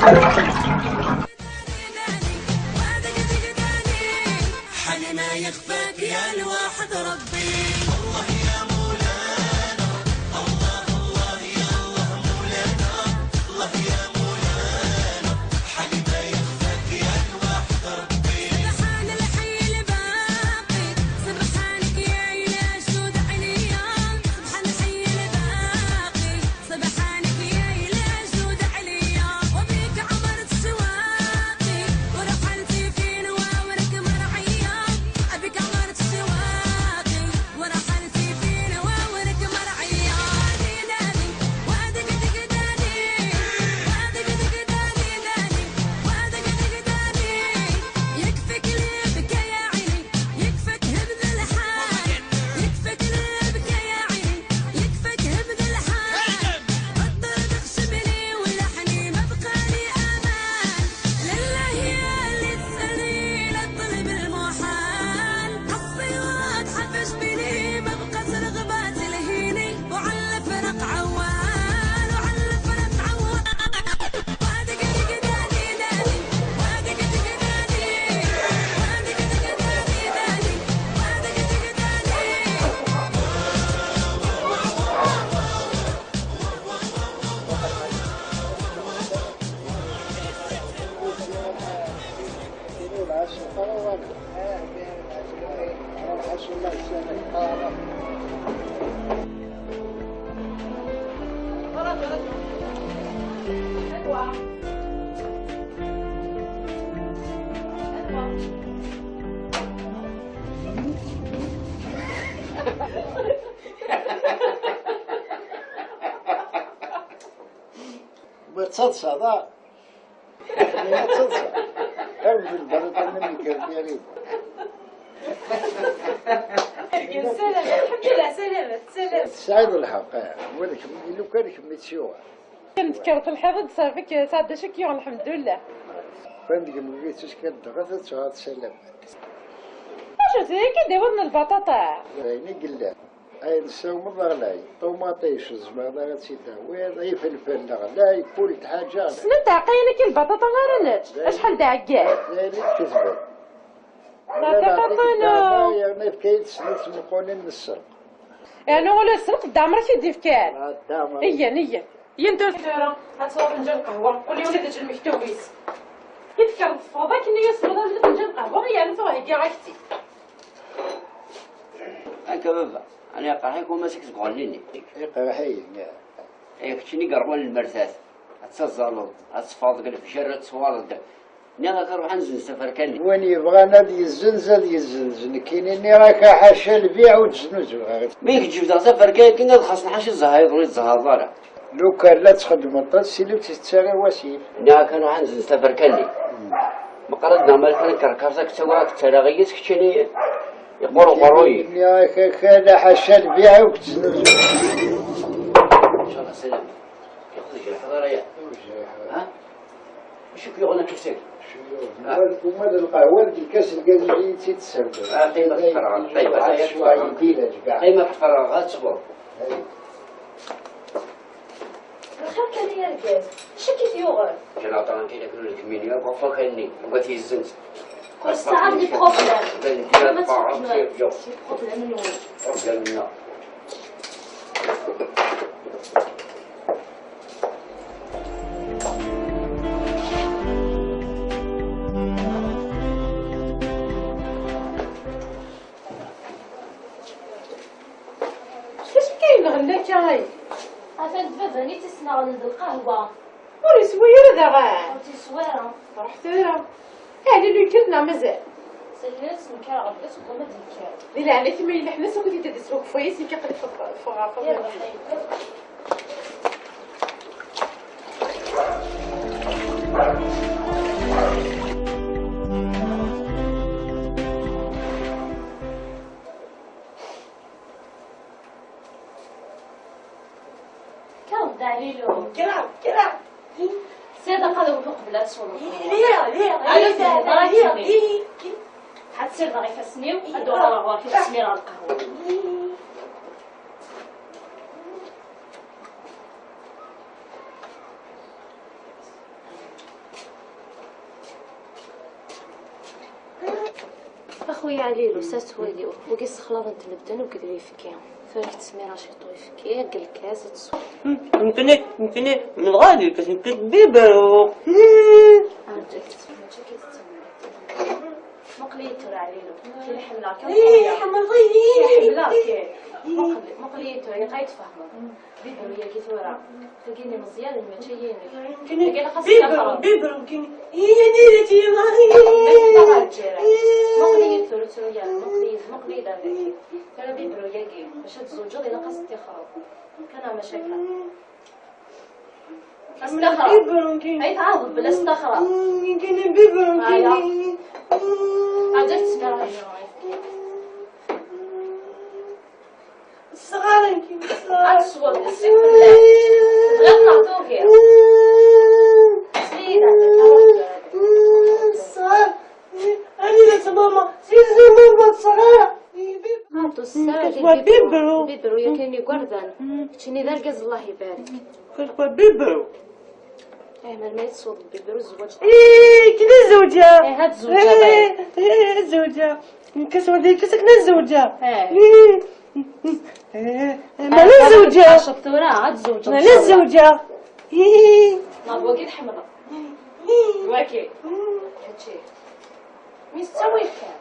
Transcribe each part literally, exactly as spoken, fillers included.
حالي ما يخفاك يا الواحد ربي. الله يا مولانا، الله، الله يا الله مولانا، الله يا مولانا، حالي ما يخفاك يا الواحد ربي. سبحان الحي الباقي، سبحانك يا إله جود عليا، سبحان الحي الباقي. سبحانك يا إله جود عليا، وبيك عمرت شواقي، ورحلتي فين وورك مرعية، بك عمرت شواقي، ورحلتي فين وورك مرعية. دي داني، وادق دق داني، وادق دق داني داني، وادق دق داني، يكفيك لي بكى يا عيني. يكفك هم ذا الحال، يكفك لبكى يا عيني، يكفك هم ذا الحال. الضرب خشمني ولحني ما بقى لي أمان. لله يا اللي تسألني للطلب المحال. حصي واضحة في جبيني، ما بقى رغبات الهيني. وعلى الفرق عوال، وعلى الفرق عوال. Ma d taḍsa, da. Ma d taḍsa. Arem di lbaluṭ-nni mi k-rniɣ. Salama, alḥemdulillah, salama, salama. Tesɛiḍ lḥeqq, eh. Wala kemm, lukan kemm i tt-yuɣen. Nekker telḥiḍ-d ṣafi-k, sɛedda cik yuɣ, lḥemdullah. Kan deg-m i tuskad dɣa ad tɛad salama. Acu d-, akka d-iwwḍen lbaṭaṭa? D ayen i yellan. Ayen tessawmeḍ ɣlay, ṭumaṭic, tzemreḍ ara tt-id-tawiḍ, ifelfel ɣlay, kul ḥaǧa ɣlay. Ssnent ɛqayen akka lbaṭaṭa ara nečč, acḥal d aɛeggal. D ayen i d-ketben. Lbaṭaṭa, yerna yefka-yi-d snat tmeqqunin n sselq. Yernu ula d sselq d ɛmer i k-id-ifkan. Iyyan, iyyan. Iyyan tura. Tura, ad tesweḍ afenǧal n qehwa, ula ula d lmektub-is. I tekkreḍ teffɣeḍ akken i yas-tewweḍ afenǧal n qehwa, yernu tura heggiɣ-ak-tt-id. Akka baba, ana iqerḥ-ik umasik seg uɣelli-nni. Iqerḥ-iyi. Ay keččini yerwan lmertat, ad tazzaleḍ, ad teffɣeḍ deg lefjer, ad teswareḍ. Nniɣ-ak ruḥ ad nzenz taferka-nni. Win yebɣan ad yezzenz, ad yezzenz. Nekkini nniɣ-ak ḥaca lbiɛ ur d-znuzuyeɣ. Mi k-ǧebdeɣ taferka-agi, ad xaṣen ḥaca zzher-iḍen ur tezhareḍ ara. Lukan la txeddmeḍ, ad sili ur tt-tettarra i wasif. Nniɣ-ak ruḥ ad nzenz taferka-nni. Meqqar ad d-neɣmal kan kerkarẓ, ad k-ttawiɣ, ad k-ttarraɣ yis, keččini yeqqur uqerruy. Nniɣ-ak, aka la ḥaca lbiɛ ur d-znuzuyeɣ. Incallah salam. Yaqut jriḥeḍ ara ya. Ha? Acu k-yuɣen akka seg? Uma d lqahwa deg lkas n lgaz i tt-id-tessardeḍ. Ah, qqimeɣ tferɣeɣ. Qqimeɣ tferɣeɣ. Qqimeɣ tferɣeɣ, ad tesweḍ. Lxir kan ay argaz. Acu k-yuɣen? Ǧǧan aṭran kan akken ur lkemmin yakk ɣef wakal-nni. Ugat yezzent. Kul ssaɛa d les problèmes. Problème-nneɣ. Acu kayen ɣella akka ay? Atan d baba-nni i tt-isneɣlen d lqahwa. Ur yeswi ara daɣen? Ur t-yeswi ara. Ruḥ tura. Ɛni lukan neɣ mazal? Salinas nekkareɣ-d, ur tegguma ad d-yekker. Di leɛnaya-k, ma yella ḥna s akk i t-id-iswa deg ufwayis, nekk aql-i ffeɣ-, ffɣeɣ ɣer ṭṭabla. Yerbeḥ. Kkreḍ-d a Ɛlilu. Kkreɣ, kkreɣ. Sɛiɣ aqadum uqbel ad tesweḍ. Lliɣ, lliɣ, lliɣ, lliɣ. Ḥadd sirdeɣ ifassen-iw, ad d-uɣaleɣ ɣur-k ad smireɣ lqahwa. ويا عليلو، سات والي، وكي سخلاط نت مدن وكي ذي فكي. فرك تسميرة شي طوي فكي، قال لك هذا تصوير. ممكن، ممكن من غادي كتمكن بيبرو. أرجوك تسمع، شو كي تسمع؟ مقليتو عليلو، كي الحملة، كي إيه، الحملة. حمل ضيق. كي الحملة، كي. مقلي-، مقليتو، يعني، قايد فهمه. بيبرو يا كي ثورة. تلقيني مزيان المتشيين. كني كاين خاص بيبرو، يقرا. بيبرو كني. هي نيلتي ما هي. ما يقطع الجيران. مقلي ثورة ثورة، مقلي، مقلي دابا. كان بيبرو يا كي. باش تزوجوا إلا خاص تخرب. كان مشاكل. استخرب. بيبرو كني. هاي تعاود بلا استخرب. كني بيبرو هايا. كني. حاجة تسمع. الصغار يمكن الصغار. هاد الصور، السيف بالله. بغيت نعطوه كيا. سيدة، الصغار. أنا يا ماما، سيدة ماما الصغار. هادو الساعة كتبغى بيبرو. بيبرو، يا كاين يقردان. كتشيني دار كاز الله يبارك. كتبغى بيبرو. ايه، ما الميت صوت بيبرو الزواج. ايه، كنا زوجة. ايه، هاد الزوجة. ايه، ايه، زوجة. كسر ديك كسر كنا زوجة. ايه. ايه. ايه، ما لا زوجة. شطورة، عاد زوجة. ما لا زوجة. ايه. ما بوكي الحمراء. واكي. هادشي. مستوي كان.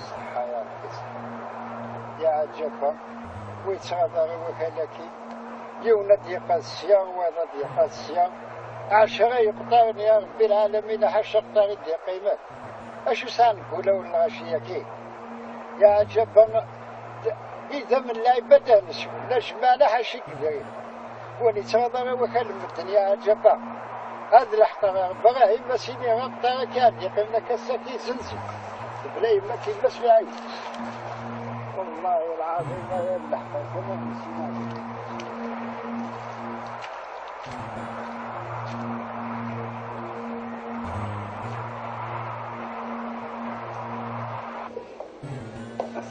صحة يا ربي. يا عجبا، ويتغاضى غير وكلاكي. يوم ندي قاسيا، وهذا دي قاسيا. عشرة يقطعون يا ربي العالمين، حاشا قطع يدي قيمات. أشو سان نقول ولا غاشية كي؟ يا عجبا، د-، إذا من العبادة نسو، لا شمالة حاشي كذا. وني تغضى وكان المدن يا عجبا. هذا الحق إبراهيم سيدي غطى كان يقيم لك السكي زنزي. بلا ما كيلبس في عيني. والله العظيم هذا الحق كما نسينا.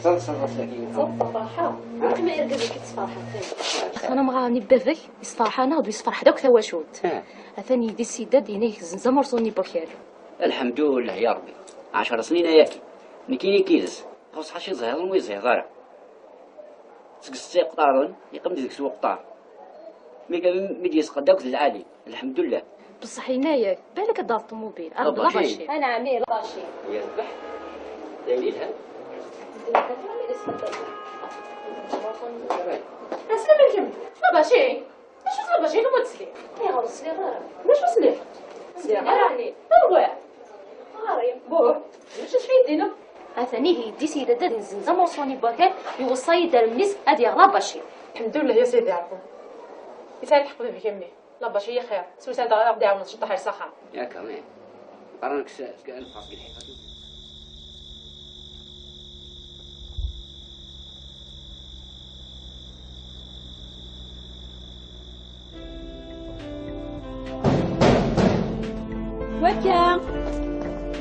صلصة صافي. صوت فرحة. كما يرقد كي تفرح. أنا ما غاني بذك. يسفرح أنا ودو يسفرح داك ثواشوت. آه. أثاني دي سيدة ديني زنزة مرسوني بوكير. الحمد لله يا ربي. عشر سنين ياكي. نكيني كيدس. خص حاشي زهير ويزهير ضارع. سكستي قطارون، يقم ديك سوق قطار. مي كان ميدي يسقى داك العالي. الحمد لله. بصح هنايا، بالك دار الطوموبيل. أنا بلا باشي. باشي. أنا عمي لا باشي. يا ربح. دايرين لها. أسلم الكم. لا باشي. ماشي صغير باش يكون متسلي. ايوا الصغير. ماشي صغير. صغير راني. هو. غريب. بوه. ماشي شي دينا. اثاني هي دي سيدة داد نزنزة موصوني بوكال يوصي دار منيس ادي غلا باشي. الحمد لله يا سيدي ربي. يسال الحق بك يمي. لا باشي يا خير. سوسان دار غدا عاون تشطح الصخر. ياك مي. قرنك س-، س-، نفاس قد حيقتو.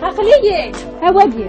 Aql-iyi. Awagi.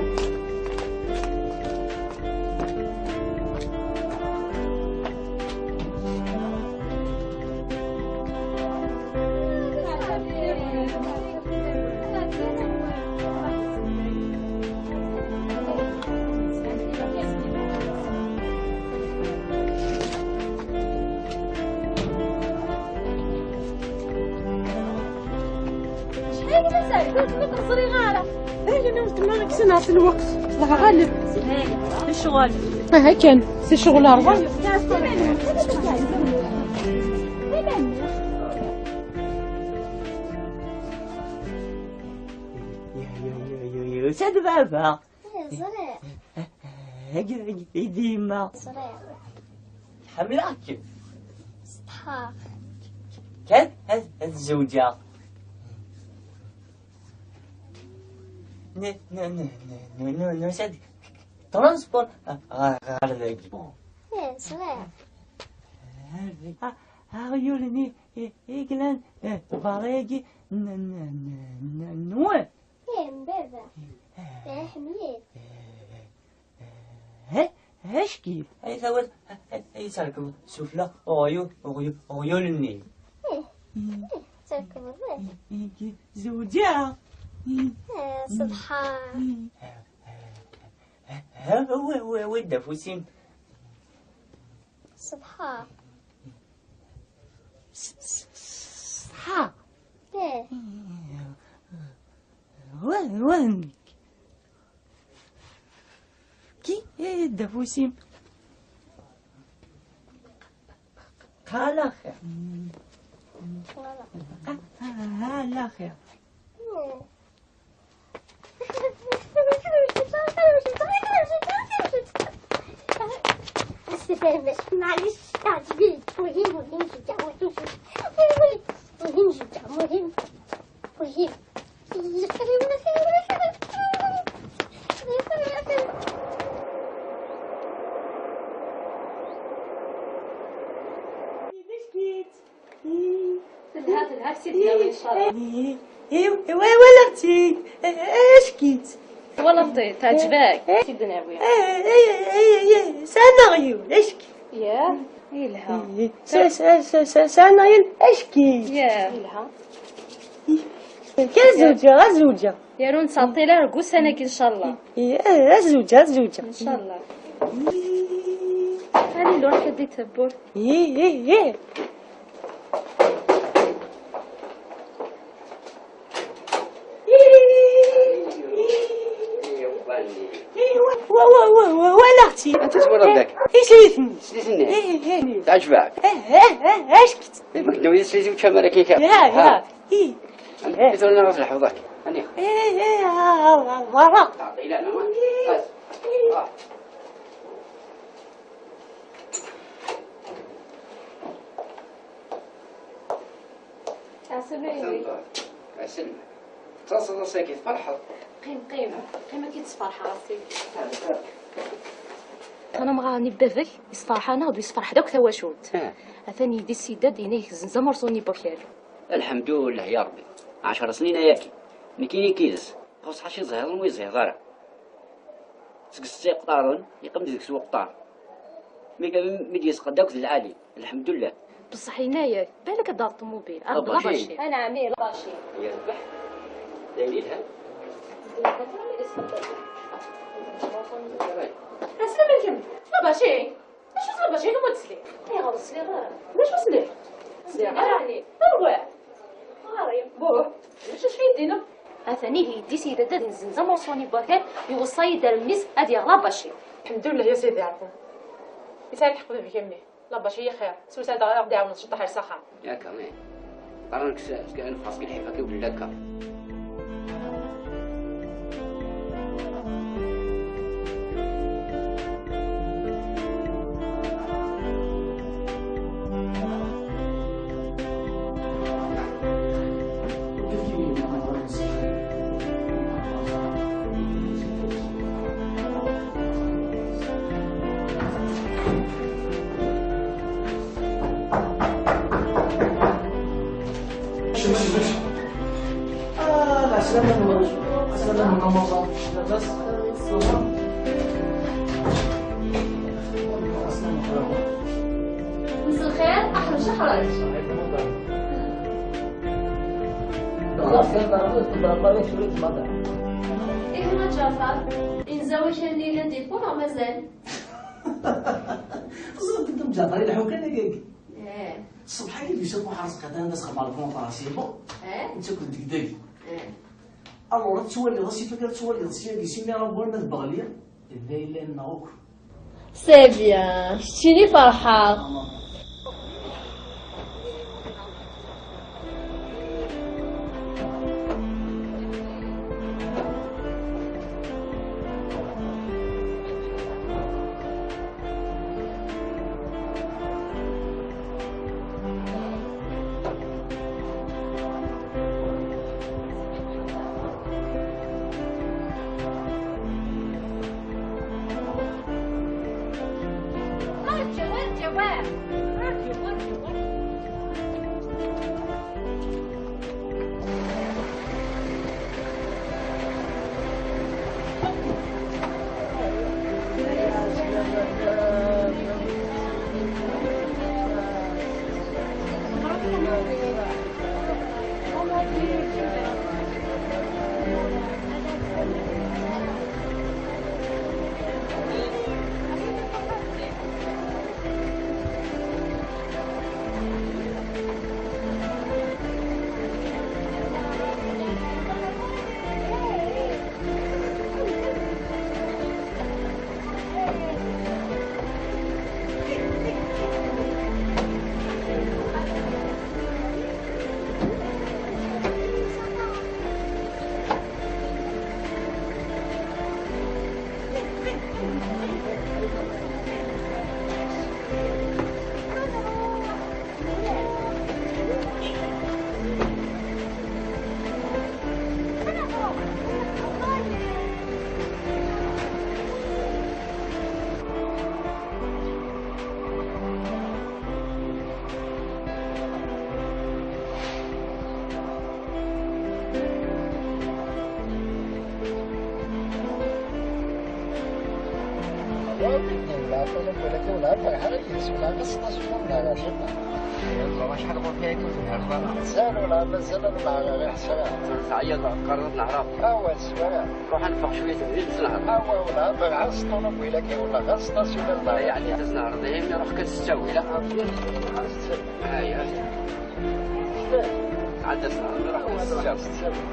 Acḥal i mazal? Ur kem-ẓriɣ ara. Ay, a weltma, kksen ɣef lweqt. Lɣaleb. Ccɣel. Aha kan, si ccɣel ṛebɛa. Yusa-d baba. Ih, ẓriɣ. Agi, agi, i d yemma. Ẓriɣ. Ḥemmleɣ-kem. Ṣeṭḥaɣ. Kan ad, ad zewǧeɣ. N-, n-, n-, n-, n-, n-, nusa-d transport ɣer, ɣer dagi. Ih, ẓriɣ. A-, aɣyul-nni i, i yellan, eh, berra-agi n-, n-, n-, n-, nwen. Ih, n baba. Iḥemmel-it. Eh, eh, acki. Ay tawat, ay, ay terkeḍ sufella uɣyul, uɣyul, uɣyul-nni. Ih, ih, terkeḍ, ih. Ih, ih, zewǧeɣ. Ih. Eh, ṣṣeḥḥa. Ih. Eh, eh, eh, eh, wi, wi, wi d afus-im. Ṣṣeḥḥa. Ṣ-, ṣ-, ṣṣeḥḥa. Ih. Wan, wan. Ki, eh, d afus-im. Ala xir. Ala xir. معلش، معلش، تعجبي. مهم، مهم جدا، مهم جدا. مهم جدا، مهم. مهم. تلها، تلها في سيدنا إن شاء الله. إيه، إيه، إيه، ولا أختي، إيه، إيش كيت؟ والله تعجبك. إيه. سيدنا أبويا. إيه، إيه، إيه، إيه، سنة غيو، إيش كيت؟ ياه، يلها. إيه، س-، س-، س-، س-، سنة غيو، إيش كيت؟ ياه. يلها. إيه، كان زوجة، غير زوجة. يا رون ساطي لا رقو سنة إن شاء الله. إيه، إيه، غير زوجة، غير زوجة. إن شاء الله. إيه. هاني لوحدة دي تبور. إيه، إيه، إيه. إيه، و-، و-، و-، و-، ولا أختي. أنت تبغى ردك؟ إيه، سيدني. سيدني. إيه، إيه. تعجبك؟ إيه، إيه، إيه، إيش كنت؟ إيه، ما كنت ناوي سيدي وكاميرا كي كان. يا، يا. ها. إيه. أنا إيه. كنت أنا نروح لحظة. أنا. إيه، إيه، آه، آه، آه، ورا. آه، إلى أنا ما. إيه. بس. آه. عسلامة. عسلامة. تصل ساكت فرحة. قيم، قيم. قيم كي تفرح راسي. أنا ما غاني بابك يصفرح أنا ودي يصفرح داك ثواشوت. ها. أثاني يدي السيدة ديني يخزن زمر صوني بوكيل. الحمد لله يا ربي. عشر سنين ياكي. مكيني كيدس. خص حاشي زهران ويزهر. سكستي قطارن، يقم ديك سوق قطار. مي كان ميديا سقداك العالي، الحمد لله. بصح هنايا بالك دار الطوموبيل، آه، بلا باشي. باشي. أنا عمي باشي. يا ربح. دايرين ها؟ أسلم الكم. لا باشي. واش وصل باشي؟ كم تسلي؟ إيه، غير تسلي غير. واش وصلي؟ تسلي غير عليه. أروح. غريب. بوه. واش، واش في يدينا؟ أثاني اللي يدي سيدة داد نزنزة مورسوني بوكال، يوصى يدار الناس هاد يغلى باشي. الحمد لله يا سيدي عرفو. يسعى الحق بك يمي. لا باشي يا خير. سوسة دار غدي عاون تشطح على السخان. ياك، مي. قرنك س-، س-، نفاس كي الحفا كي ولا كا. مساء الخير، أحرج، أحرج. إيه ما جعفر؟ إنزا واش الليلة ديكور أو مازال؟ Ẓriɣ أنت مجافر يلحو كان هكاك. إيه. الصبح كي تمشي تروح على رزق هذا الناس خدمة الكونطراسيبل. إيه. أنت كنت دقدق. إيه. Alors تولي غير سي فكرة تولي غير سي سي مي راه ما تبغلي. إذا إلا نوك. C'est bien. شتيني فرحة. Ula d nekk ur ferḥeɣ ara yid-s, ula d aseṭṭa s ufur neɣ ɛecra. Ẓer acḥal ɣur-k ay ur tnehreḍ ara. Mazal ula, mazal ad nehreɣ i ḥesra. Teɛyiḍ, teqqareḍ ad nehreɣ. Awa, swara. Ruḥ ad neffeɣ cwiya, tebdid s nehreɣ. Awa, ula, bɣiɣ s ṭunubil-agi, ula ɣas aṭas ula d nehreɣ. Yeɛni ad tnehreḍ, ihi mi ruḥ kan s ttawil, a? Aya. Ɛedda s nehreɣ, mi ruḥ kan s ttawil.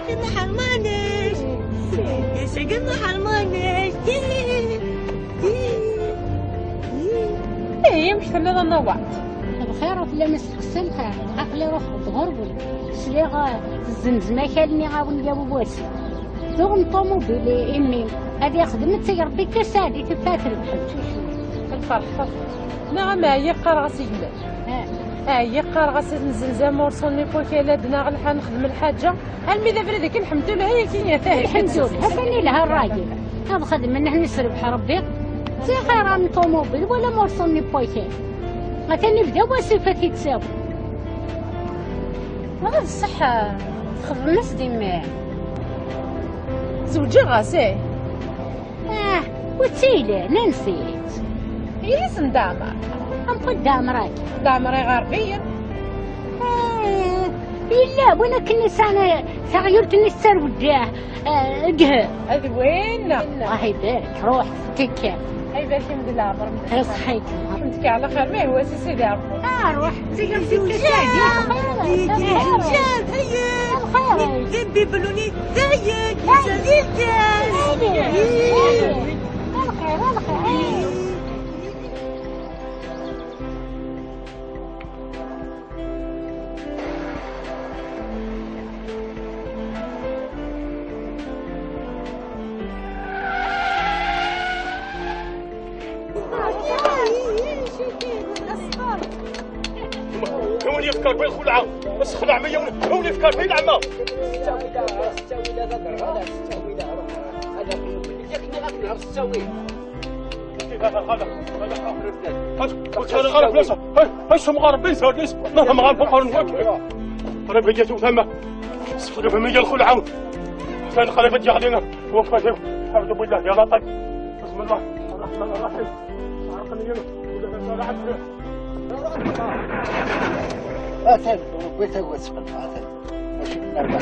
Iḥermanec! Iceggen iḥermanec! Ihi, amek telliḍ a Nawaḍ? Bxir, ur tellam isteqsi lxir. Aql-i ruḥeɣ-d ɣur-wen. Sliɣ, eh, tezzenzem akal-nni a wen-yawi wasif. Tuɣem ṭumubil i, i mmi-m. Ad ixdem, tteg Rebbi kan saɛd i tufat rebḥen. Lferḥ, ferḥ. Neɣ ama ɛyiɣ qqareɣ-as i gma-k. Ah. Ɛyiɣ qqareɣ-as ad nzenz amurṣu-nni n wakal ad naɣ lḥa nexdem lḥaǧa. Almi d abrid akken, lḥemdullah, ayagi, lḥemdullah, atan ilha ṛṛay. Ad xedmen, ad nesrebḥ Rebbi. Ttixir am ṭumubil wala amurṣu-nni n wakal. Atan ibda wasif ad t-id-tawi. Ma d ṣṣeḥ, txedmem-as-d i mmi. Zewǧeɣ-as, ih. Ah, ur ttili, nansi-tt. Yelli-s n Daɛmer. Amek Daɛmer-agi? Daɛmer Iɣerbiyen. Ah, yella win akken yesɛan taɣyult-nni tettarew ddaɛ, ah, deg. D win. Allah ibarek, ruḥ, tekker. Ay barek-im di leɛmer. Iṣḥik. Ḥemdek ɛla xir, ma yehwa-s i Sidi Ṛebbi. Ah, ruḥ. Zik am zik. Zik am zik. Zik am zik. Zik am zik. Zik am zik. Zik am zik. Zik am zik. Zik am zik. Zik am zik. يفكر بالخلعة، بس خلع مية ون-، ون يفكر بالعمى. ستة ويلة، ستة ويلة، لا تهضر، لا، ستة ويلة، روح. أنا نقول لك، ياك اللي غتنهار ستة ويلة. كيف هذا، هذا، هذا. هاي، قلت أنا غير بلاصة. هاي، هاي، شو مغاربين، زاد ليس. لا، لا، مغارب، مغارب، مغارب. أنا بقيت وثمة. سفلوا في مية الخلعة. كان قريب تجي علينا. وفقت. الحمد لله، يا لطيف. بسم الله الرحمن الرحيم. عرقني يوم. هاتن، بغيت نقول سخن، هاتن. ماشي من هذا.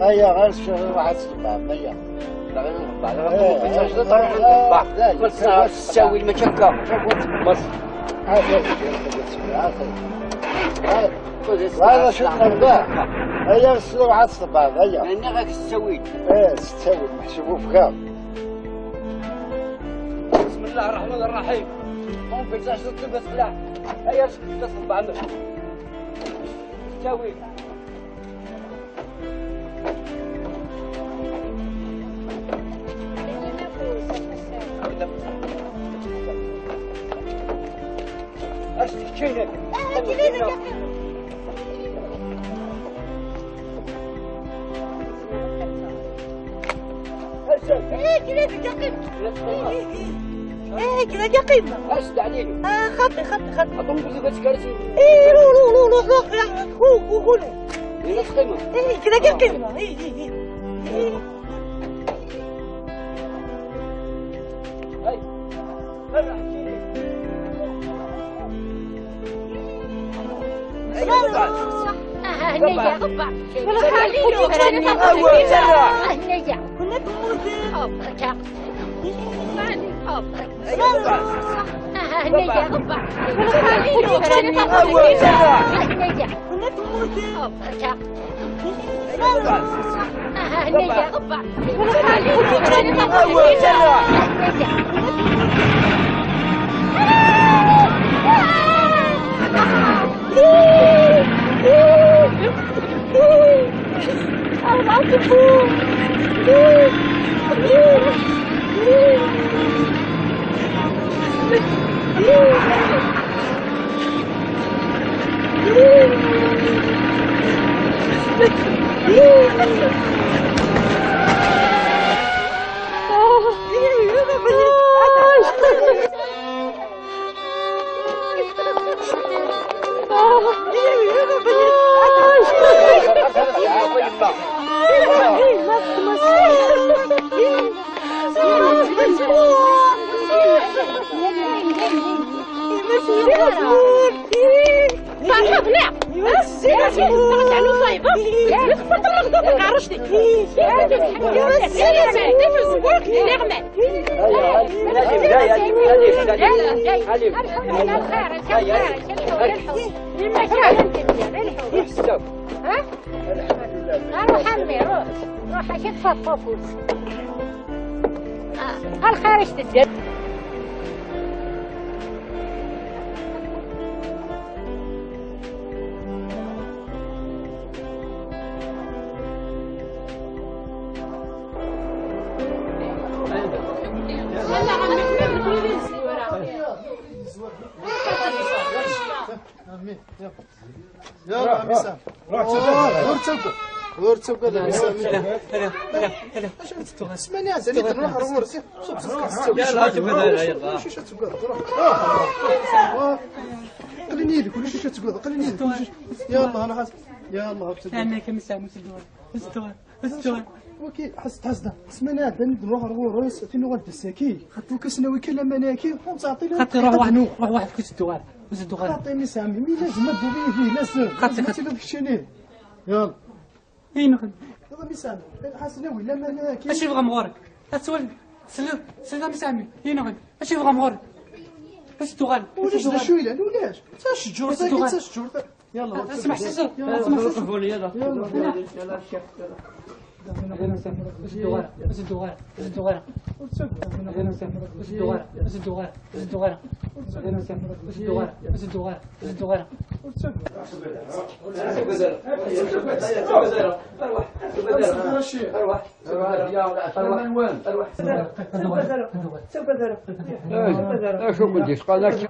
هيا، غير شوف واحد سبعة، هيا. لا، غير ربع، لا، غير إيه، ربع. إيه، لا، لا، لا، بس لا، تساوي المشقة. بس. هاتن، هاتن. هذا شو الأربعة؟ هيا، بس واحد سبعة، هيا. لأن غير تساوي. إيه، تساوي، محسوبه في غير. بسم الله الرحمن الرحيم. ممكن تحصل تلبس سلاح. هيا، تصل بعمل. تساوي. اش تحكي لك؟ ايه كذا دقيقة. ايه كذا دقيقة. اش عليك؟ آه، خطي، خطي، خطي. اظن بزي بس كارثة. ايه، رو، رو، رو، رو، رو، رو، رو، رو. ايه، لا تقيمة. ايه، كذا دقيقة. ايه، ايه، ايه. ايه. هاي. هاي، احكي لي. آه، هنية، غبة. آه، هنية. آه، هنية، غبة. آه، هنية. روح عمي، روح. روح، شوف فوق، فوق. آه، الخارج تدير. يلا، عمي، يلا. يلا، ميسان. روح، روح، روح. غير تبقى. غير تبقى، لا، ميسان. سمعني، عاد، أنا نروح، نروح، نروح. شوف، شوف، شوف، شوف، شوف، شوف، شوف، شوف، شوف، شوف، شوف، روح. آه. آه. قليل يدك، ولا شي كتقول، قليل يدك، ولا شي. يلا، أنا حاس-، يلا، هاك تبقى. أنا كمسا مسدوار. مسدوار. مسدوار. اوكي، حس، حس ده. سمعنا عندنا نروح نغورس في نوغ الدساكي. خاطر كسنا وكلا مناكي، وتعطينا خاطر روح واحد، روح واحد كسدوار. مسدوار. خاطيني سامي، مي لازم ما تدوبي فيه، لازم. خاطر، لازم خاطر. تلوك الشيني. يلا. اين غن؟ يلا مي سامي. حسنا ولا مناكي. اش يبغى مغورك؟ هتسول. سلو، سلو مي سامي. اين غن؟ اش يبغى مغورك؟ اش تغال؟ ولاش دا شويلة، ولاش؟ تا شجور، اش تا تغال؟ تا شجور، تا. يلا، اسمع، سيسو. يلا، اسمع، سيسو. قولي، يلا. يلا. يلا، الشيخ، يلا. بس الدوغارة، بس الدوغارة، بس الدوغارة. بس الدوغارة، بس الدوغارة، بس الدوغارة. بس الدوغارة، بس الدوغارة، بس الدوغارة. أرواح، أرواح، أرواح. شوف، شوف، شوف.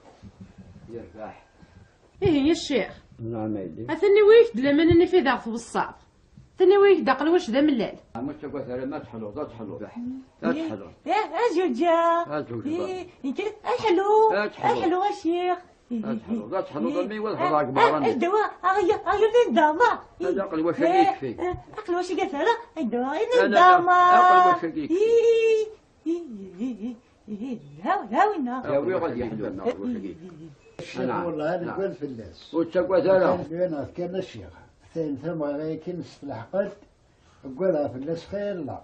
Yerbeḥ. Ihi, a ccix. Nɛam a yelli. Atan iwwi-k-d laman-nni fi daɣ twessaḍ. Atan iwwi-k-d aqelwac d amellal. Ma tettagad ara ma teḥluḍ, ad teḥluḍ. Ad teḥluḍ. Ih, a Ǧuǧa. A Ǧuǧa. Ih, nekk, a ḥlu. A ḥlu. A ḥlu, a ccix. Ad teḥluḍ, ad teḥluḍ, a mmi, wa teḥluḍ deg meɣra-nni. Ddawa, aɣyul, aɣyul d ndeɛma. Ad aqelwac-agi yekfi. Aqelwac-agi ara, ddawa, aɣyul d ndeɛma. Aqelwac-agi yekfi. Ih, ih, ih, ih, ih, ih, d winna. Awi ad yeḥlu. Ccix, wallah, ad neggad fell-as. Ur ttagad ara. Kan, kan a ccix. Tayen tameɣra-agi s tleḥqelt, uggadeɣ fell-as xir la.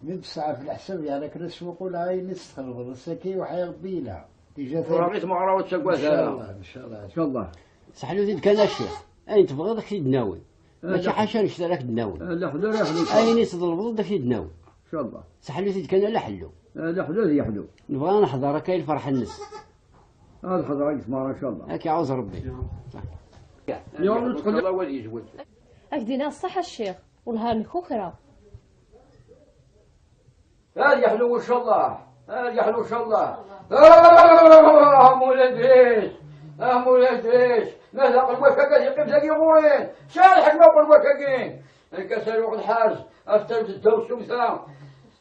Mi d-tesɛa f leḥsab, yeɛni akken ad smuquleɣ ayen i s-txelbeḍ ass-agi, uḥiɣ Rebbi yelha. Déjà ur ɣit meɣra, ur ttagad ara. Incallah, incallah. Incallah. Seḥlu-t-id kan a ccix. Ayen tebɣiḍ ad k-t-id-nawi. Mačči ḥaca annect ara k-d-nawi. Ala ḥlu ara ḥlu. Ayen i tḍelbeḍ ad k-t-id-nawi. Incallah. Seḥlu-t-id kan ala ḥellu. Ala ḥlu ad yeḥlu. Nebɣa ad neḥḍer akka i lferḥ-nnes. Ad ḥeḍreɣ deg tmeɣra, incallah. Ad k-iɛuz Rebbi. Yaw, ur ttqelliq. Ad k-d-iniɣ ṣṣeḥ a ccix, wellah ar nekukra. Ad yeḥlu incallah. Ad yeḥlu incallah. Ah, Mulay Dris. Ah, Mulay Dris. Ma d aqelwac-agi ad yeqqim dagi ɣur-i. Sɛiɣ lḥekma aqelwac-agi. Nekk ad s-aruɣ lḥerz, ad t-terr ddaw tsumta.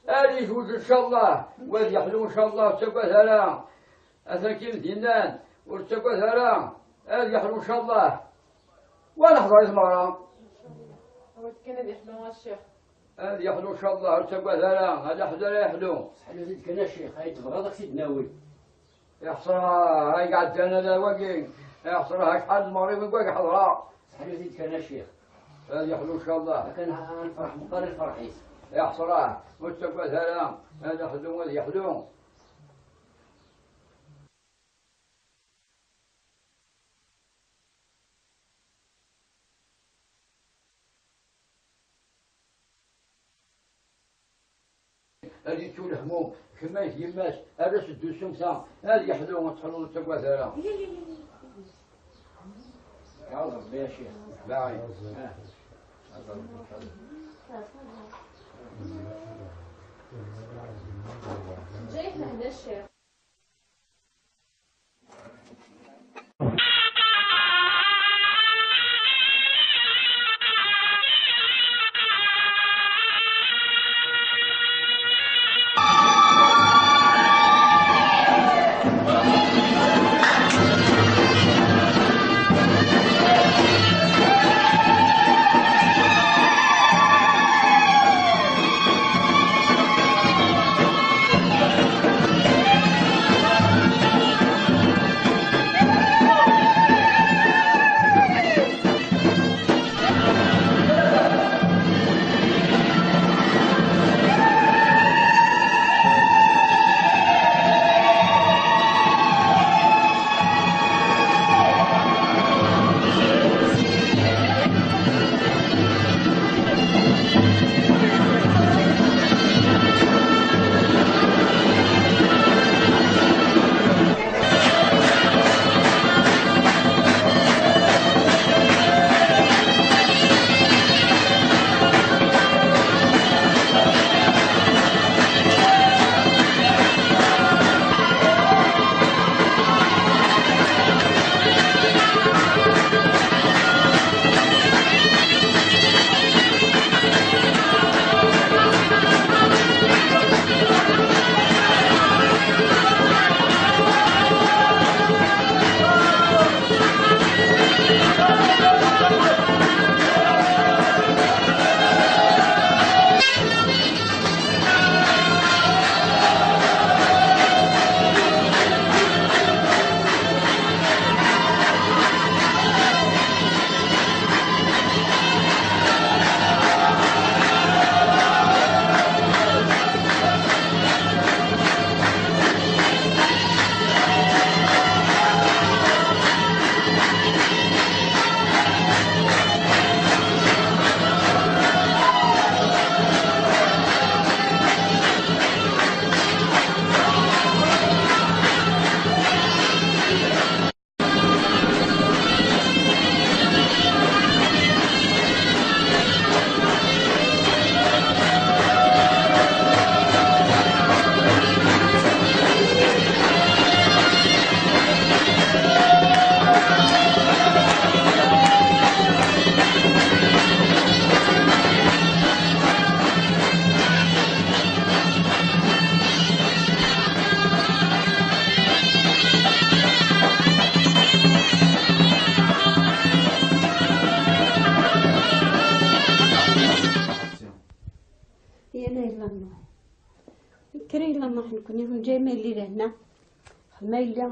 Ad yezweǧ incallah. Wa ad yeḥlu incallah, ur ttagad ara. Atan-k-in dinnan, ur ttagad ara. Ad yeḥlu incallah. Wa neḥḍer i tmeɣra. Awi-t kan ad yeḥlu a ccix. Ad yeḥlu, ncallah, ur ttagad ara, ad yeḥlu, ad yeḥlu. Ḥlu-t-id kan a ccix, ay tebɣiḍ ad k-t-id-nawi. Iḥṣra, ay iɛeddan ala wagi. Iḥṣra, acḥal n lemɣrib i wagi ḥeḍreɣ. Ḥlu-t-id kan a ccix. Ad yeḥlu, ncallah. Akken ad nefreḥ meqqar lferḥ-is. Iḥṣra, ur ttagad ara, ad yeḥlu, ad yeḥlu. Ad yettu lehmum, kemm ay yemma-s, ar as-ddu s umta, ad yeḥlu, ad teḥluḍ, ur ttagad ara. Yeɛreḍ Rebbi a ccix. Baɛi. Ah. Ǧayet lehna a ccix. Yella yella nnuḥ. Kra yella nnuḥ, nekkni ur nǧa ma yelli lehna. Ma yelli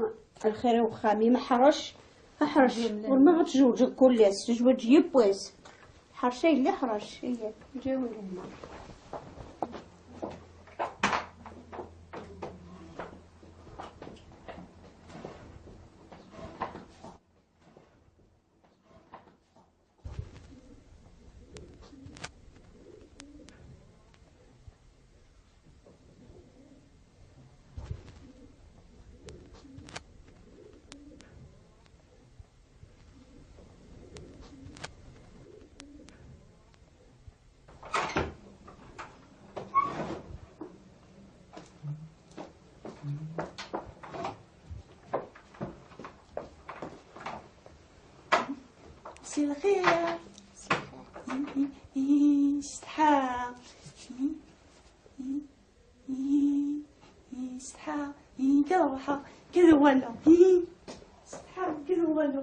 lxir i uxxam-im, ḥrec, ḥrec. Ur ma ad tjewǧeḍ kul ass, tezweǧ yiwwas. Ḥrec a yelli, ḥrec. Iya, ǧiw lehna. مساء الخير. مساء الخير. إي، إي، إي، شطحة. إي، إي، إي، إي، شطحة. إي، كذا روحة. كذا والو. إي، شطحة. كذا والو.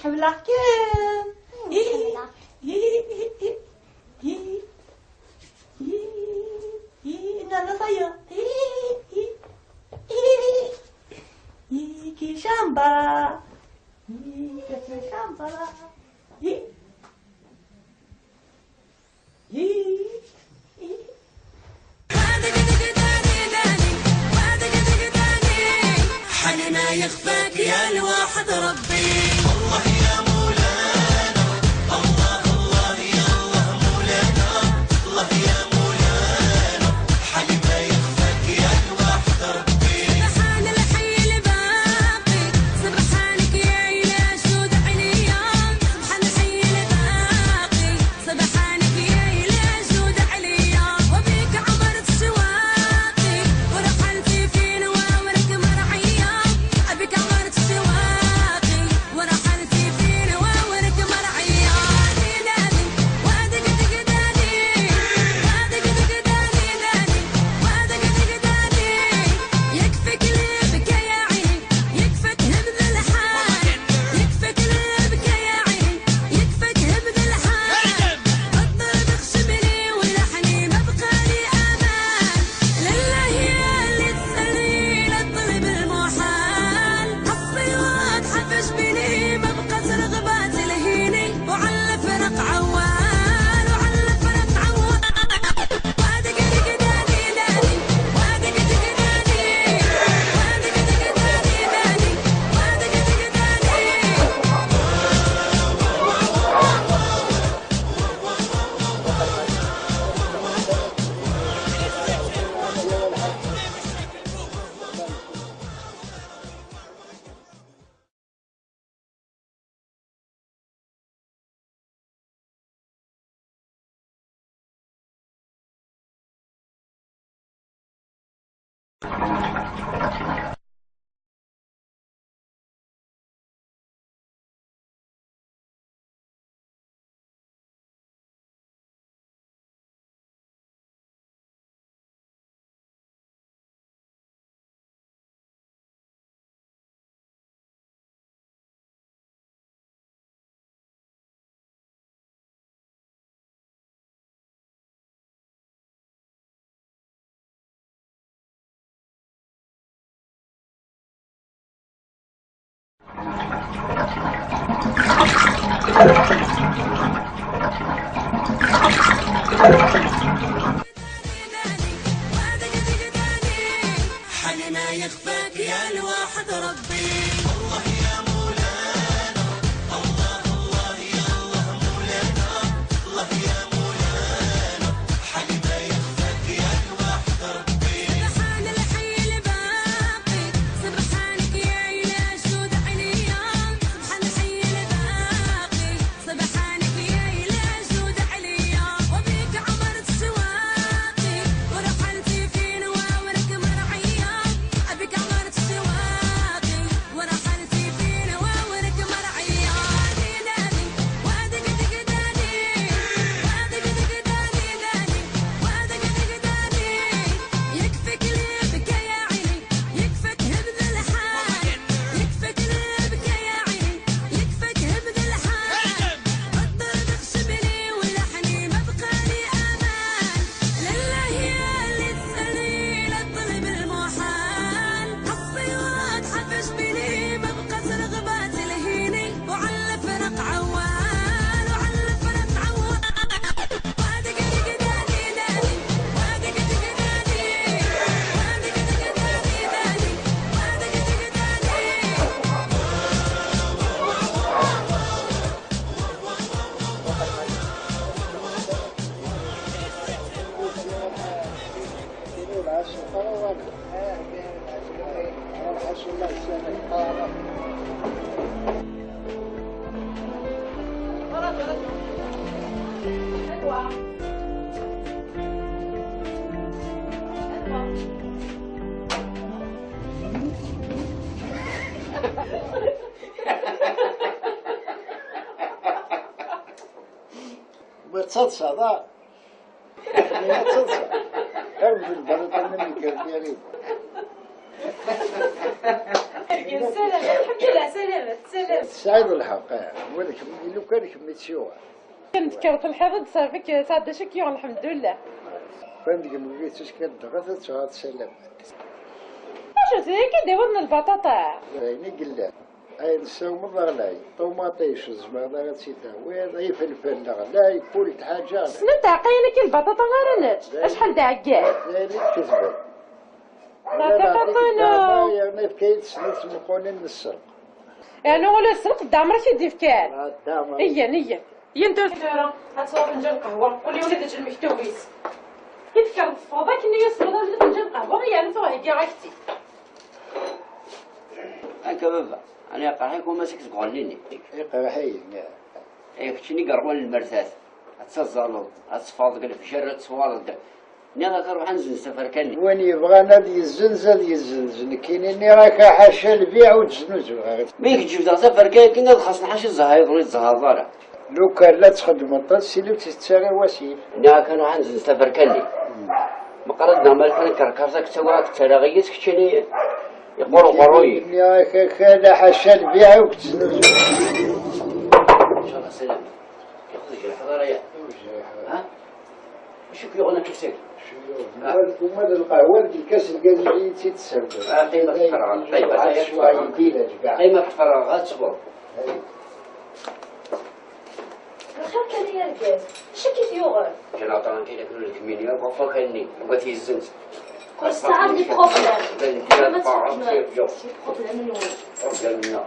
Ḥemmleɣ-kem. Nana tayeḍ. Kicamba. Kicamba. حننا يخفاك يا الواحد ربي. والله يا مولاي. حالي ما يخفاك يا الواحد ربي. الله يا مولانا، الله، الله يا الله مولانا، الله يا مولانا، حالي ما يخفاك يا الواحد ربي. سبحان الحي الباقي، سبحانك يا إله جود عليا، سبحان الحي الباقي. سبحانك يا إله جود عليا، وبيك عمرت شواقي، ورحلتي فين وورك مرعية، بك عمرت شواقي، ورحلتي فين وورك مرعية. دي داني، وادق دق داني، وادق دق داني داني، وادق دق داني، يكفيك لي بكى يا عيني. يكفك هم ذا الحال، يكفك لبكى يا عين، يكفك هم ذا الحال. الضرب خشمني ولحني ما بقى لي أمان. لله يا اللي تسألني للطلب المحال. حصي واضحة في جبيني ما بقى رغبة تلهيني. وعلى الفرق عوال، وعلى الفرق عوال. Ma d taḍsa, d Arem di lbaluṭa-nni n lgerbirin. Salam, alḥemdulillah, salam, salam. Tesɛiḍ lḥeqq, eh, wa d kemm, lukan d kemm i tt-yuɣen. Nekker telḥiḍ-d ṣafi-k, sɛedda cik yuɣen, alḥemdulillah. Kan deg-m wigi tuskan dɣa ad tesɛuḍ salam. Acu, d ayen kan d-iwwḍen lbaṭaṭa? D ayen i yellan. Ayen tessawmeḍ ɣlay, ṭumaṭic tzemreḍ ara tt-id-tawiḍ, ifelfel ɣlay, kul ḥaǧa ɣlay. Ssnen teɛqiyin akka lbaṭaṭa ara nečč, acḥal d aɛeggal. D ayen i tketben. Taɛtiqaṭ-inu. Yerna yefka-yi-d snat tmeqqunin n sselq. Yerna ula d sselq d Ɛmer i k-id-ifkan. Ah, d Ɛmer. Iyyan, iyyan. Iyyan tura. Tura, ad tesweḍ fenǧal qehwa, ula ula d lmektub-is. I tekkreḍ teffɣeḍ akken i yas-tebɣiḍ ula d fenǧal qehwa, yerna tuɣ heggiɣ-ak-tt-id. Akka baba, ani iqerḥ-ik umasik seg uɣelli-nni? Iqerḥ-iyi. Eh, keččini yerwan lmertat, ad tazzaleḍ, ad teffɣeḍ deg lefjer, ad twaleḍ. Nniɣ-ak ruḥ ad nzenz taferka-nni. Win yebɣan ad yezzenz, ad yezzenz. Nekkini nniɣ-ak ḥaca lbiɛ ur d-znuzuyeɣ. Mi k-ǧebdeɣ taferka-agi ad xaṣen ḥaca zzheṛ ur yettzehaḍ ara. Lukan la txeddmeḍ, tasiliwt tettara wasif. Nniɣ-ak ruḥ ad nzenz taferka-nni. Meqqar ad d-neɣmal kan kerkarẓ, ad k-ttawiɣ, ad k-ttareɣ yis, keččini yeqqur uqerruy. Nniɣ-ak, akal, ḥaca lbiɛ ur k-ttnuzu. Incallah, salam. Yaqdec lḥeḍ ara ya. Ha? Acu k-yuɣen akka seg? Uma d lqahwa deg lkas n lgaz i tt-id-tessawel. Ah, qqimet ad tferɣem. Ṭṭayeb, ata ya tferɣem. Qqimet ad tferɣem, ad tesweḍ. Lxir kan ay argaz, acu k-yuɣen? Ǧǧan aṭran kan akken ur lkemmin yakk ɣef wakal-nni, deg wat yezzent. Constat des problèmes. Des problèmes. Des problèmes.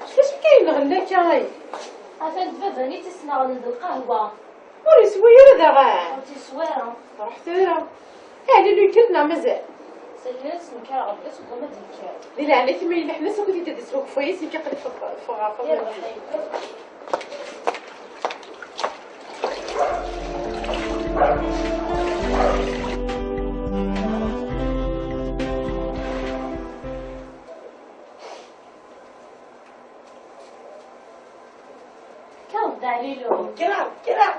Acu akka yenɣen akka ay? Atan d baba-nni i tt-isneɣlen d lqahwa. Ur yeswi ara daɣen? Ur t-yeswi ara. Ruḥ tura. Ɛli lukan neɣ mazal? Sal-nni ad s-nekkareɣ deg-s, uqbel ma d-yekker. Di leɛnaya-k, ma yella ḥma s akk i t-id-iswa deg ufayes, nekk aql-i ffeɣ-, ffɣeɣ ɣer ṭṭabla. Kker-d, Ɛlilu. Kkreɣ, kkreɣ.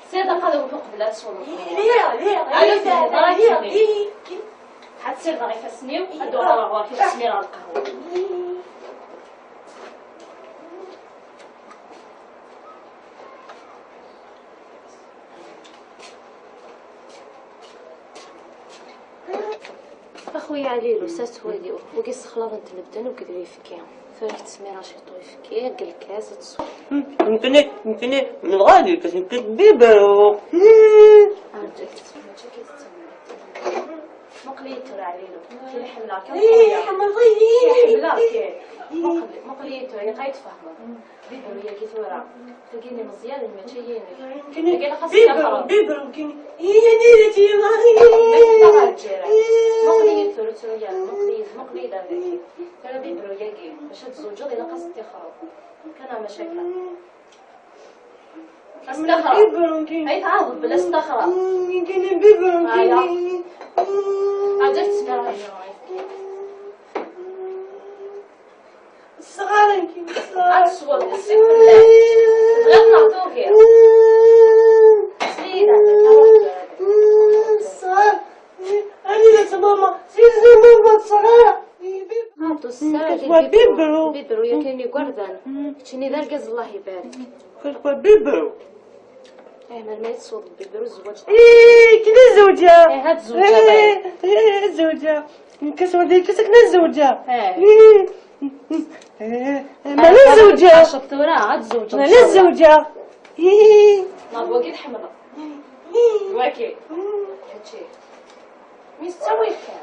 Sɛiɣ aqadum uqbel ad tesweḍ. Lliɣ, lliɣ, Ɛlilu, lliɣ, lliɣ, lliɣ. Ad ssirdeɣ ifassen-iw, ad d-uɣaleɣ ɣur-k, ad smireɣ lqahwa. A xuya Ɛlilu, s at wali, wagi ssexlaḍen-t medden akked uyefki. Tura k-tesmira ciṭ uyefki deg lkas, ad tesweḍ. Nekkni, nekkni, nebɣa ad lkas, nekk d biberu. Rǧu, mačči akka i tettmeɣ. Muqel-iyi tura, Ɛlilu. Kra ḥemmleɣ-k, a xuya. Ḥemmleɣ-k. Muqel, muqel-iyi tura, ilaq ad yi-tfehmeḍ. Biberu-yagi tura, tagi n imeẓyanen, mačči inek. Tagi ilaq ad s-tixreḍ. Biberu, biberu, kini. Mačči d taɣerǧirat. Muqel-iyi tura, tura, muqel-iyi, muqel-iyi-d. Tura biberu-yagi, bac ad tzewǧeḍ, ilaq ad s-tixreḍ. Kan mačči akka. Ad s-tixreḍ. Biberu, kini. Ay tɛawdeḍ belli ad s-tixreḍ. Kini biberu, kini. Ɛǧal tesmir. Ṣṣɣar-agi, ṣṣɣar. Ad tesweḍ, ssif fell-ak. Tebɣiḍ neɣ tugiḍ? Sliɣ-ak. Ṣṣɣar. Ani la tmama, si tmama ṣṣɣar. Ɛṭu, ṣṣɣar. Wa bibru. Bibru, yakan igerdan. Keččini d argaz, Allah ibarek. Wa bibru. Eh, melmi i tesweḍ bibru, zzwaǧ. Ih, kini zzewǧeɣ. Eh, ad tzewǧeḍ, eh. Eh, zzewǧeɣ. Nekk s wadi, nekk s akken ad zewǧeɣ. Eh. Eh, eh, eh, ma la zewǧeɣ. Tɛecceḍ tura, ad tzewǧeḍ. Ma la zewǧeɣ. Eh. Ma d wagi tḥemmleḍ. Eh. Wagi. Mm. Kečči. Mi s ttawil kan.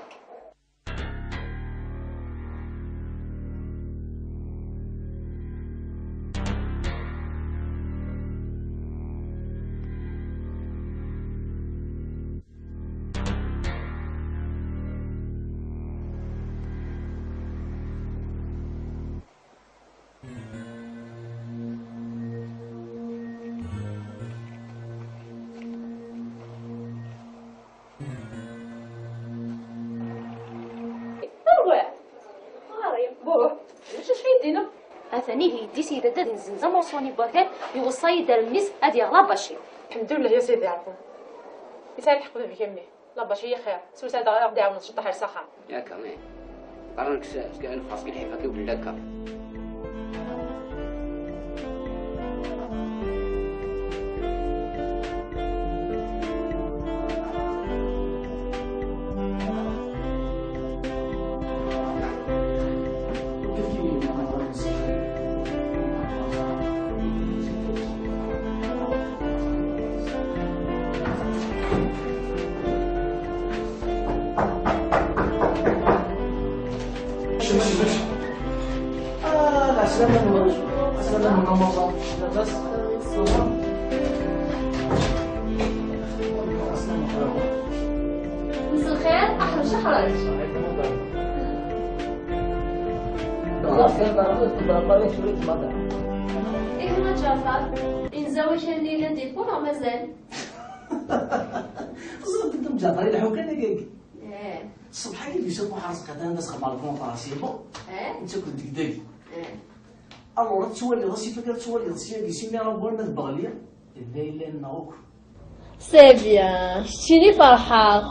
Arwiɛ! Ɣarim! Buh! Ulac acu i d-iniɣ. Atan ihi yeddi-s yebda-d inzenz amuṣu-nni n wakal, iweṣṣa-yi-d ar mmi-s ad yaɣ labaci. Lḥemdullah ya Sidi Ṛebbi. Yesɛa lḥeqq baba-k a mmi. Labaci i xir. S wesɛa daɣ ad ɣ-d-iɛawen ceṭṭaḥ ar s axxam. Yak a mmi. Qqaren-k s, s, s lḥif akka i wellaka. شوف، شوف، شوف. آه، العسلامة نور. العسلامة نور، ماما. لاباس؟ Ça va؟ مساء الخير، أحرج، أحرج. إيه ما جعفر؟ إنزاوي كان ليلة ديكور ولا مازال؟ خصنا نقدم جعفر يلحو كان هكاك. إيه. الصبح كي يشوفوا حرس قدام بس خبر الكونطراسيبو. إيه. أنت كنت دقدق. إيه. Alors, ad twaliḍ, asif akka ad twaliḍ, sya deg simira n wanna d Beɣli, d ayla-nneɣ akk. C'est bien, keččini ferḥeɣ.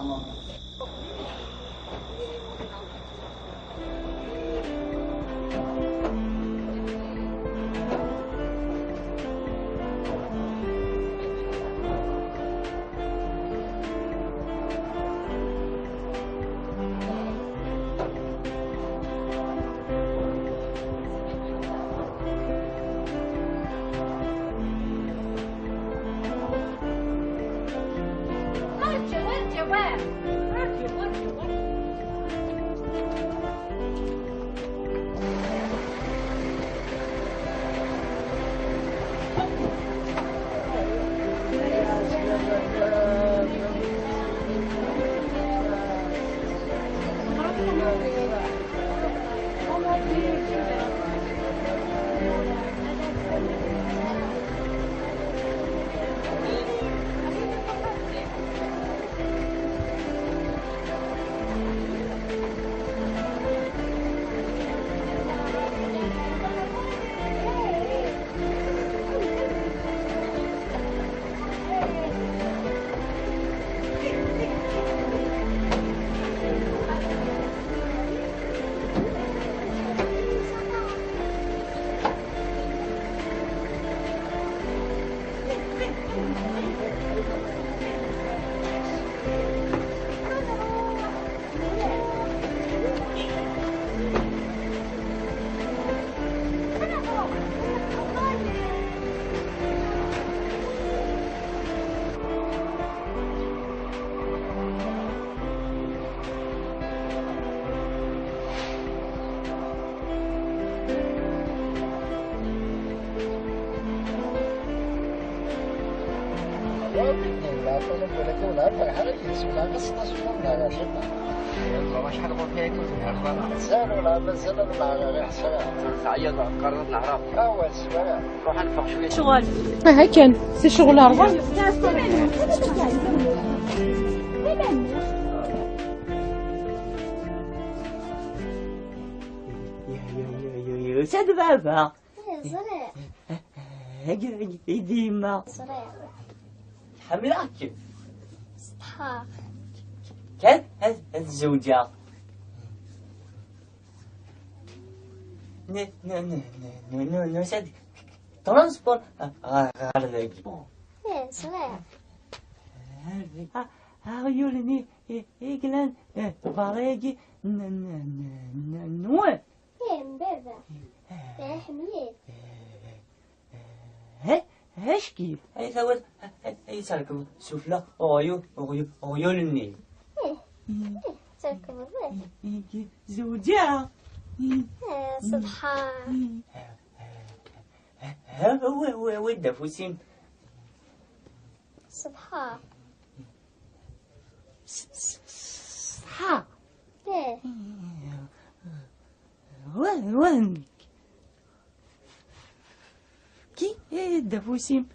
شغل. ها كان، سي شغل أربعة. يا سيد بابا. إيه، زرع. هاك، هاك، يدي يما. زرع. حملاك. صحا. كان هاد، هاد الزوجة. ن-، ن-، ن-، ن-، ن-، ن-، نسد ترونسبور. آه، آه، غير ذاك. إيه، زرع. آه، آه، يولني، إيه، إيه، كلان، إيه، باريكي، ن-، ن-، ن-، ن-، نوع. إيه، مبابا. إيه، حميد. ها، هاش كيف؟ هاي ثوت، هاي تركب سفلى، غيو، غيو، غيو للنيل. إيه، إيه، تركب النيل. إيه، إيه، زوجها. إيه. إيه، سبحان. ها، ها، ها، وين، وين، وين دافوسين؟ سبحان. س-، س-، س-، صحا. إيه. وين، وين؟ كي؟ إيه، دافوسين.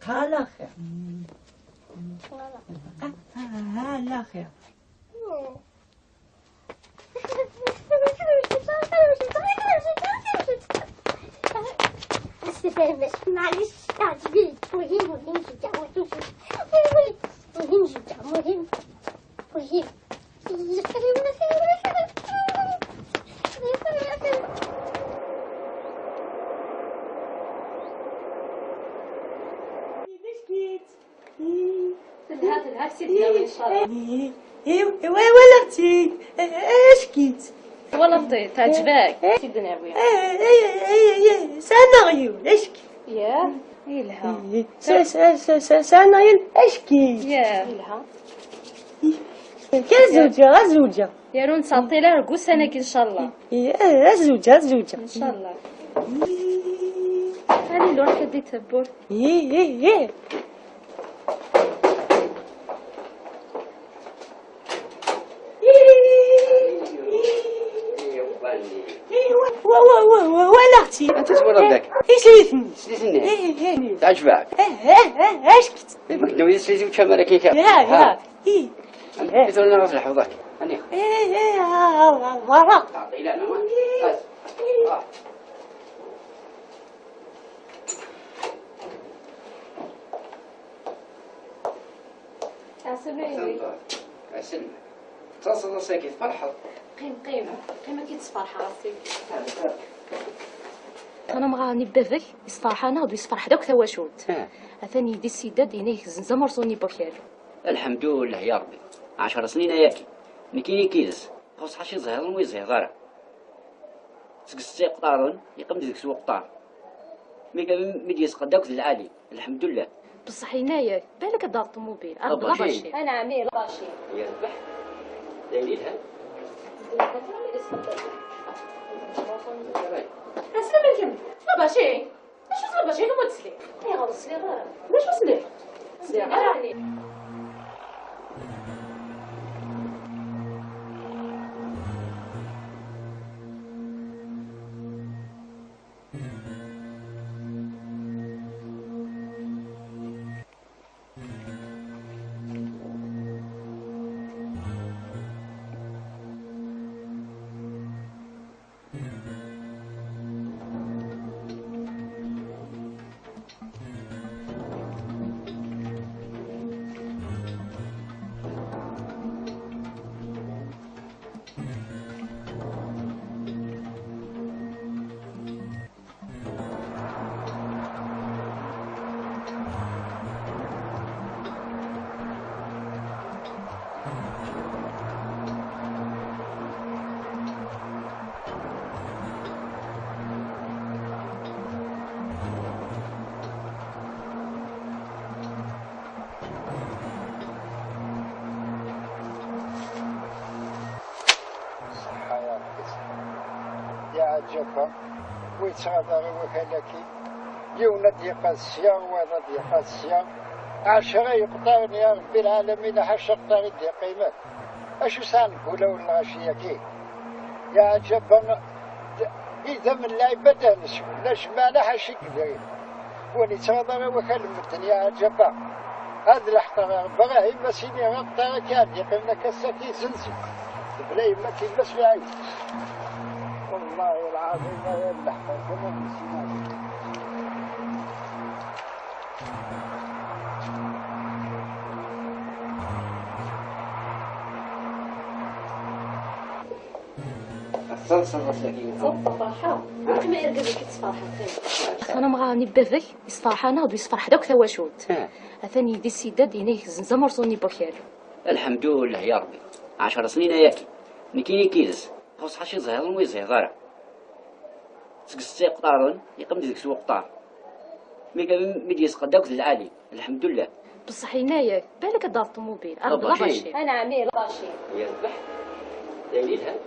قال خير. آه، آه، آه، لا خير. معليش، تعجبي. مهم، مهم جدا، مهم جدا. مهم جدا، مهم. مهم. تلها، تلها، سيدي، إن شاء الله. إيه، إيه، إيه، ولا أختي، إيه، إيه، إيش كيت؟ ولا أختي، تعجبك؟ إيه. سيدنا أبويا. إيه، إيه، إيه، إيه، إيه، سنة غيول، إيش كيت؟ ياه، يلها. إيه، س-، س-، س-، س-، سنة غيول، إيش كيت؟ ياه. يلها. كان زوجة، غير زوجة. يا رون ساطي لا رقوس أنا إن شاء الله. إيه، إيه، غير زوجة، غير زوجة. إن شاء الله. إيه. هاني لون كدي تبور. إيه، إيه، إيه. إيه، وا-، وا-، وا-، وا-، ولا أختي. أنت تولد لك. إيه، سيدني. سيدني. إيه، إيه. تعجبك؟ إيه، إيه، إيه، إيش كنت؟ المكنة ويا سيدي وتشمل كيكا. يا، يا. ها. إيه. أنت تولد راس الحوضك. أني. إيه، إيه، آه، آه، آه، آه. تعطي لنا ما. بس. آه. عسلامة. عسلامة. تصل ساكت فرحة. قيم، قيم. قيم كي تصفرح راسي. أنا مغا نبدأ ذاك يصفرح أنا ودي يصفرح ذاك ثواشوت. آه. أثاني دي السيدة دينا يخزن زمر صوني بوكير. الحمد لله يا ربي. عشر سنين ياكي. نكيني كيلس. خص حاشي زهران ويزهر. سك السيق طارون، يقم ديك سوق طار. مي كان ميديا سقداك العالي. الحمد لله. بصح هنايا بالك دار الطوموبيل، أرض لا باشي. أنا عميل باشي. يا ربح. دايرينها. السلام عليكم. لا باشي. اش وصل باشي؟ كم تسلي؟ إيه، غير السلي غير. باش وصلي؟ سلي غير. Ǧabba, ur yettɣaḍ ara i wakal-agi. Yiwen ad d-yeqqaz sya, wayeḍ ad d-yeqqaz sya. Ɛecra yeqṭaren, ya Ṛebbi lɛalamin, ḥaca qṭar i d-yeqqimen. Acu sɛan deg wulawen lɣaci-agi? Ya Ǧabba, d-, idammen n lɛibad ad neswen, la jmaɛna ḥaca i yedrin. Ur nettɣaḍ ara wakal n medden, ya Ǧabba. Ad leḥqeɣ Ibrahim, ma s-iniɣ aqṭar akka ad yeqqim akka, ass-agi zenzi. Tebla yemma-k, yemma-s lɛib. Wallahi lɛaḍim, ad leḥqeɣ kama d nsinani. Teṭṭerṣeḍ ass-agi. Ẓeṭṭ ferḥeɣ. Aql-i irgaz-ik yettferḥ aṭas. Atan amɣar-nni n baba-k yessefreḥ-aneɣ-d wissefreḥ-d akk tawacult. Ah. Atan yedis-d ad d-inig zenz amurṣu-nni n wakal. Lḥemdullah ya Ṛebbi. Ɛecra snin ayagi. Nekkini kides. Xus ḥaci ẓhiḍen wi ẓhiḍ ara. Seg setta iqṭaren, yeqqim-d deg-s uqṭar. Mi, mi d-yesqed akk d lɛali. Lḥemdullah. Bṣeḥ yenna-yak, balak ad d-taweḍ ṭumubil. Aɣ-d labacir. Labacir. Anɛam, ih, labacir. Yerbeḥ. D ayen yelhan.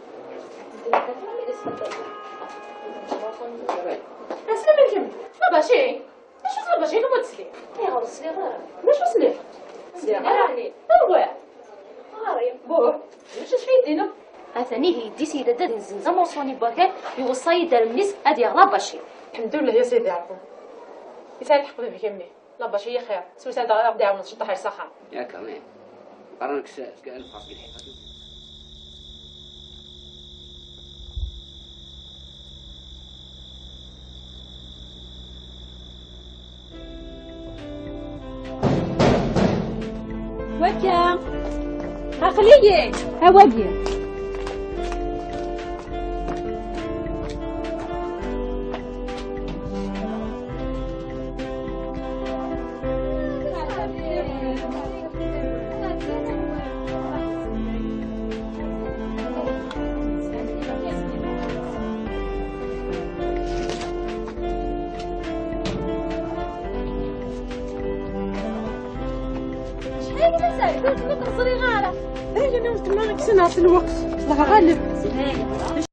Aslama-kem. Labacir. Acu s labacir ur tesliḍ? Ayɣer ur tesliḍ ara? D acu sliɣ? Sliɣ ara. Anwa? Ɣarim. Buh. D acu i d-yenna? Atan ihi yeddi-s yedda ad yenzenz amurṣu-nni n wakal, iweṣṣa-yi-d allen-is ad yaɣ labacir. Lḥemdullah ya Sidi Ṛebbi. Yesɛa lḥeqq baba-k a mmi. Labacir ya xir. S wis ad aɣ-d-iɛawen ceṭṭaḥ ar s axxam. Yakan, ih. Qqaren-ak s, s, nefqas deg lḥiqat. Wakka. Aql-iyi. A wagi. Acḥal i d azaglu, ur ken-ẓriɣ ara. Dayen a weltma, kksen ɣef lweqt, dɣa ɣaleb.